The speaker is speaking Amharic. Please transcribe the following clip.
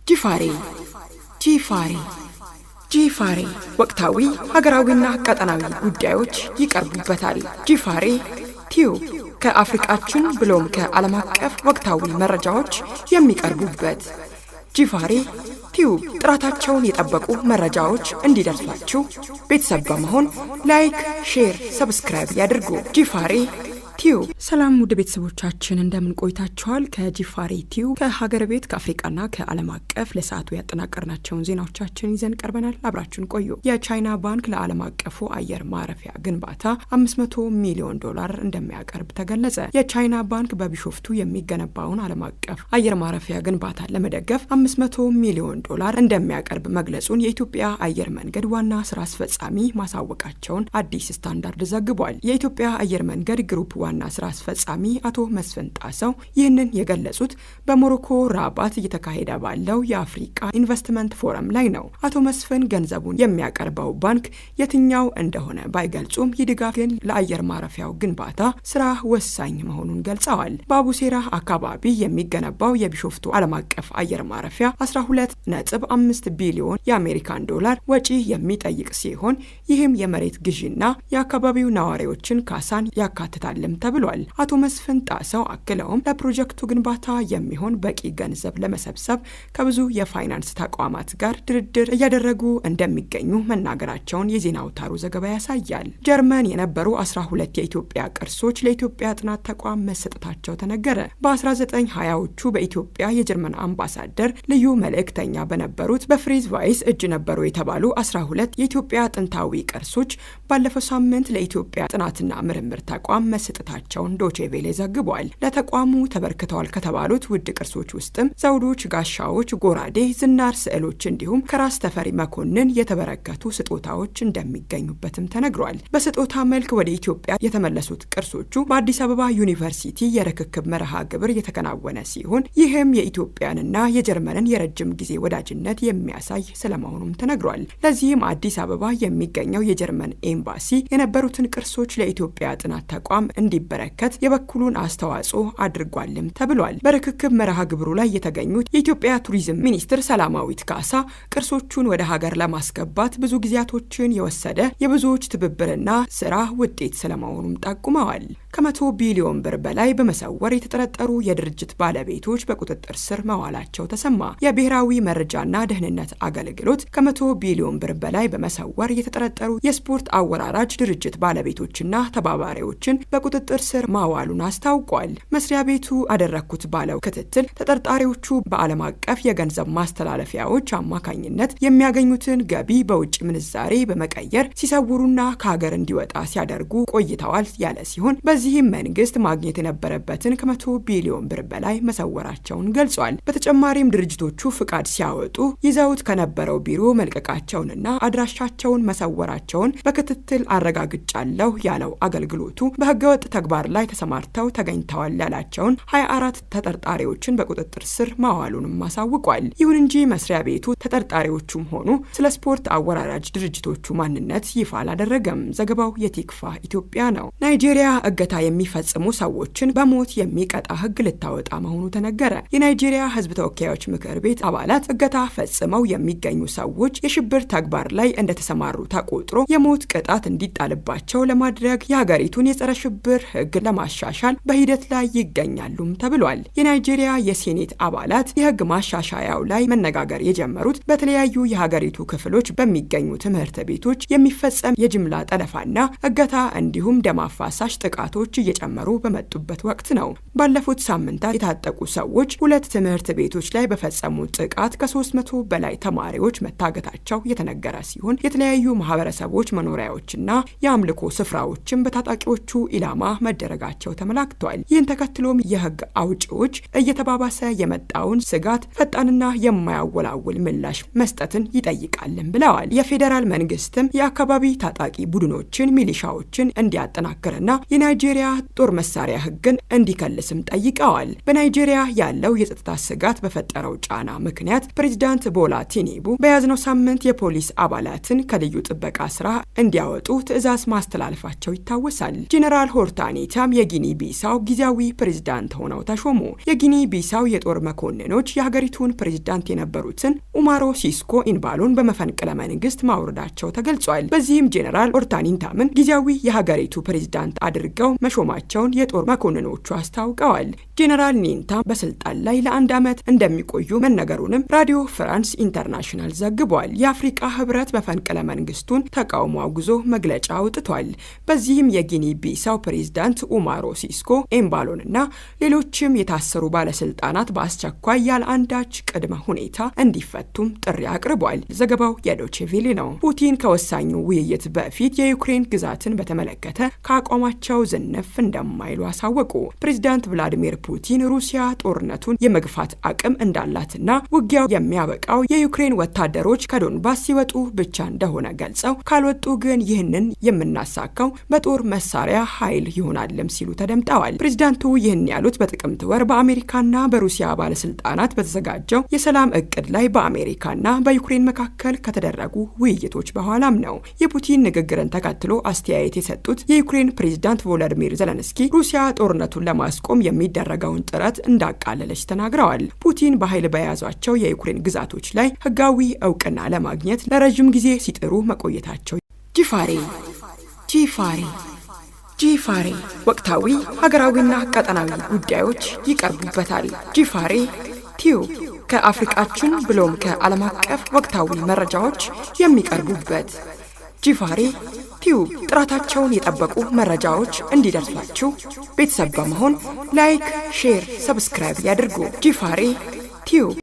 ጂፋሬ ጂፋሬ ጂፋሬ ወቅታዊ ሀገራዊና ቀጠናዊ ጉዳዮች ይቀርቡበታል። ጂፋሬ ቲዩብ ከአፍሪቃችን ብሎም ከዓለም አቀፍ ወቅታዊ መረጃዎች የሚቀርቡበት ጂፋሬ ቲዩብ ጥራታቸውን የጠበቁ መረጃዎች እንዲደርሷችሁ ቤተሰብ በመሆን like፣ share፣ subscribe ያድርጉ። ጂፋሬ ቲዩብ። ሰላም ውድ ቤተሰቦቻችን፣ እንደምን ቆይታችኋል? ከጂፋሬ ቲዩብ ከሀገር ቤት፣ ከአፍሪቃና ከዓለም አቀፍ ለሰዓቱ ያጠናቀርናቸውን ዜናዎቻችን ይዘን ቀርበናል። አብራችሁን ቆዩ። የቻይና ባንክ ለዓለም አቀፉ አየር ማረፊያ ግንባታ 500 ሚሊዮን ዶላር እንደሚያቀርብ ተገለጸ። የቻይና ባንክ በቢሾፍቱ የሚገነባውን ዓለም አቀፍ አየር ማረፊያ ግንባታ ለመደገፍ 500 ሚሊዮን ዶላር እንደሚያቀርብ መግለጹን የኢትዮጵያ አየር መንገድ ዋና ስራ አስፈጻሚ ማሳወቃቸውን አዲስ ስታንዳርድ ዘግቧል። የኢትዮጵያ አየር መንገድ ግሩፕ ዋና ስራ አስፈጻሚ አቶ መስፍን ጣሰው ይህንን የገለጹት በሞሮኮ ራባት እየተካሄደ ባለው የአፍሪቃ ኢንቨስትመንት ፎረም ላይ ነው። አቶ መስፍን ገንዘቡን የሚያቀርበው ባንክ የትኛው እንደሆነ ባይገልጹም ይህ ድጋፍ ግን ለአየር ማረፊያው ግንባታ ስራ ወሳኝ መሆኑን ገልጸዋል። በአቡሴራ አካባቢ የሚገነባው የቢሾፍቱ ዓለም አቀፍ አየር ማረፊያ 12.5 ቢሊዮን የአሜሪካን ዶላር ወጪ የሚጠይቅ ሲሆን ይህም የመሬት ግዢና የአካባቢው ነዋሪዎችን ካሳን ያካትታልም ተብሏል። አቶ መስፍን ጣሰው አክለውም ለፕሮጀክቱ ግንባታ የሚሆን በቂ ገንዘብ ለመሰብሰብ ከብዙ የፋይናንስ ተቋማት ጋር ድርድር እያደረጉ እንደሚገኙ መናገራቸውን የዜና አውታሩ ዘገባ ያሳያል። ጀርመን የነበሩ 12 የኢትዮጵያ ቅርሶች ለኢትዮጵያ ጥናት ተቋም መሰጠታቸው ተነገረ። በ1920ዎቹ በኢትዮጵያ የጀርመን አምባሳደር ልዩ መልእክተኛ በነበሩት በፍሪዝ ቫይስ እጅ ነበሩ የተባሉ 12 የኢትዮጵያ ጥንታዊ ቅርሶች ባለፈው ሳምንት ለኢትዮጵያ ጥናትና ምርምር ተቋም መሰጠታቸውን ዶቼ ቬሌ ዘግቧል። ለተቋሙ ተበርክተዋል ከተባሉት ውድ ቅርሶች ውስጥም ዘውዶች፣ ጋሻዎች፣ ጎራዴ፣ ዝናር፣ ስዕሎች እንዲሁም ከራስ ተፈሪ መኮንን የተበረከቱ ስጦታዎች እንደሚገኙበትም ተነግሯል። በስጦታ መልክ ወደ ኢትዮጵያ የተመለሱት ቅርሶቹ በአዲስ አበባ ዩኒቨርሲቲ የርክክብ መርሃ ግብር የተከናወነ ሲሆን ይህም የኢትዮጵያንና የጀርመንን የረጅም ጊዜ ወዳጅነት የሚያሳይ ስለመሆኑም ተነግሯል። ለዚህም አዲስ አበባ የሚገኘው የጀርመን ኤምባሲ የነበሩትን ቅርሶች ለኢትዮጵያ ጥናት ተቋም እንዲበረከት የበኩሉን አስተዋጽኦ አድርጓልም ተብሏል። በርክክብ መርሃ ግብሩ ላይ የተገኙት የኢትዮጵያ ቱሪዝም ሚኒስትር ሰላማዊት ካሳ ቅርሶቹን ወደ ሀገር ለማስገባት ብዙ ጊዜያቶችን የወሰደ የብዙዎች ትብብርና ስራ ውጤት ስለመሆኑም ጠቁመዋል። ከ100 ቢሊዮን ብር በላይ በመሰወር የተጠረጠሩ የድርጅት ባለቤቶች በቁጥጥር ስር መዋላቸው ተሰማ። የብሔራዊ መረጃና ደህንነት አገልግሎት ከ100 ቢሊዮን ብር በላይ በመሰወር የተጠረጠሩ የስፖርት አወራራጅ ድርጅት ባለቤቶችና ተባባሪዎችን በቁጥጥር ስር ማዋሉን አስታውቋል። መስሪያ ቤቱ አደረግኩት ባለው ክትትል ተጠርጣሪዎቹ በዓለም አቀፍ የገንዘብ ማስተላለፊያዎች አማካኝነት የሚያገኙትን ገቢ በውጭ ምንዛሬ በመቀየር ሲሰውሩና ከሀገር እንዲወጣ ሲያደርጉ ቆይተዋል ያለ ሲሆን በዚህም መንግስት ማግኘት የነበረበትን ከ100 ቢሊዮን ብር በላይ መሰወራቸውን ገልጿል። በተጨማሪም ድርጅቶቹ ፍቃድ ሲያወጡ ይዘውት ከነበረው ቢሮ መልቀቃቸውንና አድራሻቸውን መሰወራቸውን በክትትል አረጋግጫለሁ ያለው አገልግሎቱ በህገወጥ ተግባር ላይ ተሰማርተው ተገኝተዋል ያላቸውን 24 ተጠርጣሪዎችን በቁጥጥር ስር ማዋሉንም አሳውቋል። ይሁን እንጂ መስሪያ ቤቱ ተጠርጣሪዎቹም ሆኑ ስለ ስፖርት አወራራጅ ድርጅቶቹ ማንነት ይፋ አላደረገም። ዘገባው የቲክቫህ ኢትዮጵያ ነው። ናይጄሪያ እገታ የሚፈጽሙ ሰዎችን በሞት የሚቀጣ ህግ ልታወጣ መሆኑ ተነገረ። የናይጄሪያ ህዝብ ተወካዮች ምክር ቤት አባላት እገታ ፈጽመው የሚገኙ ሰዎች የሽብር ተግባር ላይ እንደተሰማሩ ተቆጥሮ የሞት ቅጣት እንዲጣልባቸው ለማድረግ የሀገሪቱን የጸረ ሽብር ህግ ለማሻሻል በሂደት ላይ ይገኛሉም ተብሏል። የናይጄሪያ የሴኔት አባላት የህግ ማሻሻያው ላይ መነጋገር የጀመሩት በተለያዩ የሀገሪቱ ክፍሎች በሚገኙ ትምህርት ቤቶች የሚፈጸም የጅምላ ጠለፋና እገታ እንዲሁም ደም አፋሳሽ ጥቃቶች እየጨመሩ በመጡበት ወቅት ነው። ባለፉት ሳምንታት የታጠቁ ሰዎች ሁለት ትምህርት ቤቶች ላይ በፈጸሙት ጥቃት ከ300 በላይ ተማሪዎች መታገታቸው የተነገረ ሲሆን የተለያዩ ማህበረሰቦች መኖሪያዎችና የአምልኮ ስፍራዎችን በታጣቂዎቹ ኢላማ መደረጋቸው ተመላክቷል። ይህን ተከትሎም የህግ አውጪዎች እየተባባሰ የመጣውን ስጋት ፈጣንና የማያወላውል ምላሽ መስጠትን ይጠይቃልን ብለዋል። የፌዴራል መንግስትም የአካባቢ ታጣቂ ቡድኖችን፣ ሚሊሻዎችን እንዲያጠናክርና የናይጄሪያ ጦር መሳሪያ ህግን እንዲከልስም ጠይቀዋል። በናይጄሪያ ያለው የጸጥታ ስጋት በፈጠረው ጫና ምክንያት ፕሬዚዳንት ቦላ ቲኒቡ በያዝነው ሳምንት የፖሊስ አባላትን ከልዩ ጥበቃ ስራ እንዲያወጡ ትዕዛዝ ማስተላለፋቸው ይታወሳል። ጄኔራል ሆርታ ኦርታ ኒታም የጊኒ ቢሳው ጊዜያዊ ፕሬዝዳንት ሆነው ተሾሙ። የጊኒ ቢሳው የጦር መኮንኖች የሀገሪቱን ፕሬዝዳንት የነበሩትን ኡማሮ ሲስኮ ኢንባሎን በመፈንቅለ መንግስት ማውረዳቸው ተገልጿል። በዚህም ጄኔራል ኦርታ ኒታምን ጊዜያዊ የሀገሪቱ ፕሬዝዳንት አድርገው መሾማቸውን የጦር መኮንኖቹ አስታውቀዋል። ጄኔራል ኒንታም በስልጣን ላይ ለ1 ዓመት እንደሚቆዩ መነገሩንም ራዲዮ ፍራንስ ኢንተርናሽናል ዘግቧል። የአፍሪቃ ህብረት መፈንቅለ መንግስቱን ተቃውሞ አውግዞ መግለጫ አውጥቷል። በዚህም የጊኒ ቢሳው ፕሬዝዳንት ኡማሮ ሲስኮ ኤምባሎንና ሌሎችም የታሰሩ ባለስልጣናት በአስቸኳይ ያለ አንዳች ቅድመ ሁኔታ እንዲፈቱም ጥሪ አቅርቧል። ዘገባው የዶቼ ቬለ ነው። ፑቲን ከወሳኙ ውይይት በፊት የዩክሬን ግዛትን በተመለከተ ከአቋማቸው ዝንፍ እንደማይሉ አሳወቁ። ፕሬዝዳንት ቭላዲሚር ፑቲን ሩሲያ ጦርነቱን የመግፋት አቅም እንዳላትና ውጊያው የሚያበቃው የዩክሬን ወታደሮች ከዶንባስ ሲወጡ ብቻ እንደሆነ ገልጸው፣ ካልወጡ ግን ይህንን የምናሳካው በጦር መሳሪያ ኃይል ይሆናልም ሲሉ ተደምጠዋል። ፕሬዝዳንቱ ይህን ያሉት በጥቅምት ወር በአሜሪካና በሩሲያ ባለስልጣናት በተዘጋጀው የሰላም እቅድ ላይ በአሜሪካና በዩክሬን መካከል ከተደረጉ ውይይቶች በኋላም ነው። የፑቲን ንግግርን ተከትሎ አስተያየት የሰጡት የዩክሬን ፕሬዝዳንት ቮሎዲሚር ዘለንስኪ ሩሲያ ጦርነቱን ለማስቆም የሚደረገውን ጥረት እንዳቃለለች ተናግረዋል። ፑቲን በኃይል በያዟቸው የዩክሬን ግዛቶች ላይ ህጋዊ እውቅና ለማግኘት ለረዥም ጊዜ ሲጥሩ መቆየታቸው። ጂፋሬ፣ ጂፋሬ፣ ጂፋሬ ወቅታዊ፣ ሀገራዊና ቀጠናዊ ጉዳዮች ይቀርቡበታል። ጂፋሬ ቲዩብ ከአፍሪቃችን ብሎም ከዓለም አቀፍ ወቅታዊ መረጃዎች የሚቀርቡበት ጂፋሬ ቲዩብ። ጥራታቸውን የጠበቁ መረጃዎች እንዲደርሷችሁ ቤተሰብ በመሆን like፣ share፣ subscribe ያድርጉ። ጂፋሬ ቲዩብ።